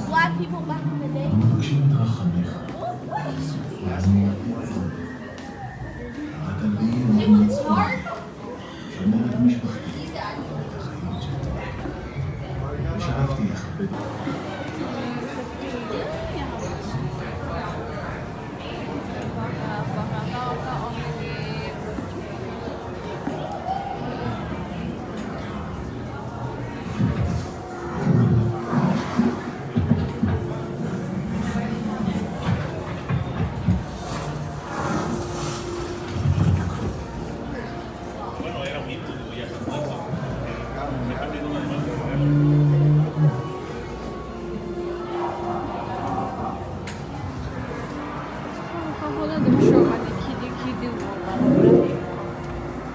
Black people back in the day. المهم، شنو ترخم يا أخي؟ It was hard. شمالك مش بحري. تخيل جد. مش عرفتي يا خبيت. Hey.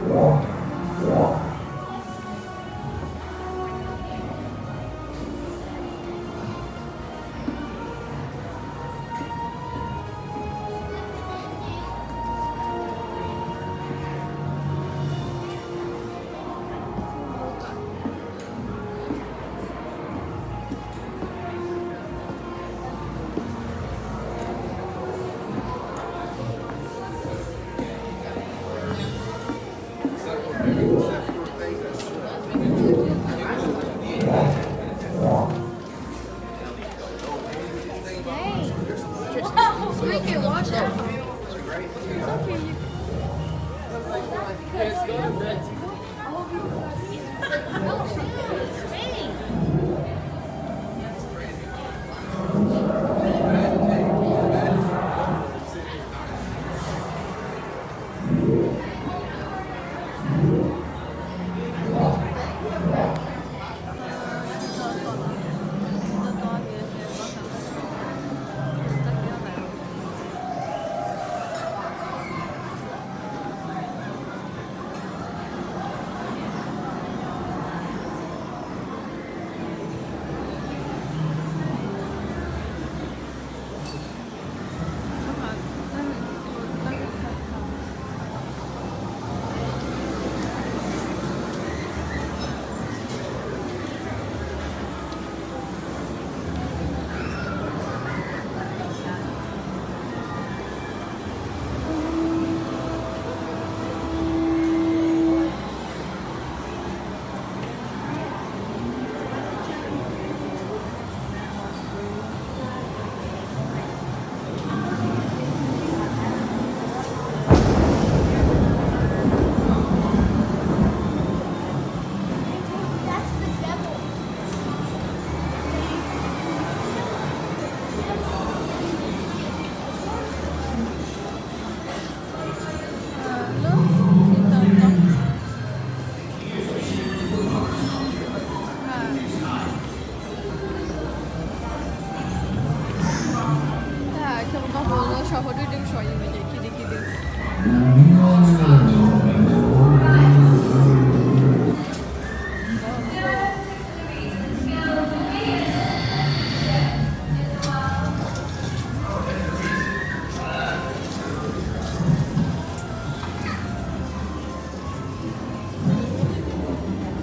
Wow. It's okay. Watch out. It's okay.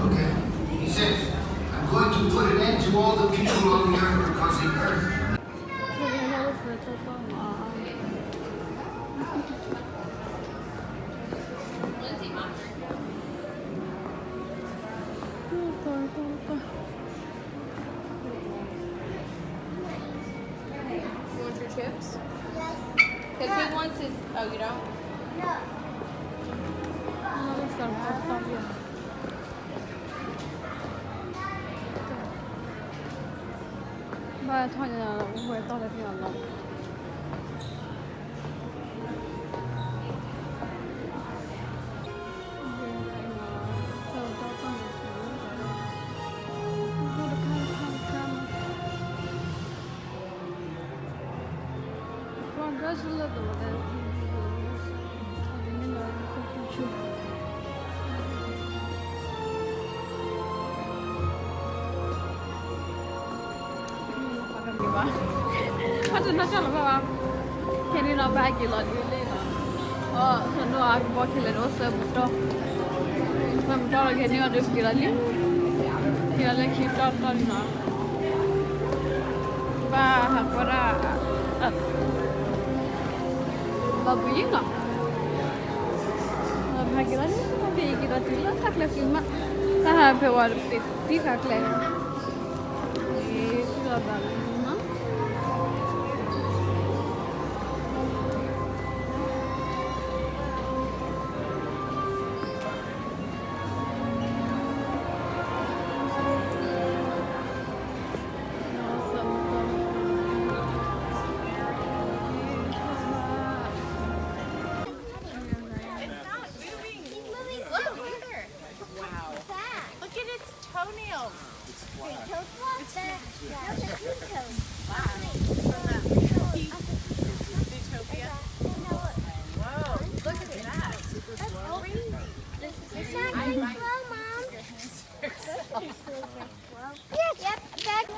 Okay. He says, "I'm going to put an end to all the people on the earth because the earth." You want your chips? Yes. Because he wants his, oh, you don't? No. Bye, Tanya. We're talking a lot. Hot enough, tell them about. Can you not bag it like you live? Oh, so no, I can walk a little, so we don't. When we don't get any other, we get a little. Get a little, keep talking, you know. ဘၣ်ဟးကွၢ်ဒၣ် ဘၣ်ဘုယ့ၣ်နီၤ, ဟဲက့ၤလီၤန့ၣ် ဟဲက့ၤဒီးတုၤလၢတၢ်ကျဲၤဃံမး, တၢ်ဟးဖဲဝဲတသ့တံၢ်ဃာ်ကျဲ, ဟဲက့ၤလီၤဘၣ်လံနီၤ. It's not moving. He's moving so weird. Wow. Look at its toenails. It's flat. It's flat. Wow. From that Zootopia. Whoa, look at that. That's crazy. It's not going slow, Mom. Yep, that's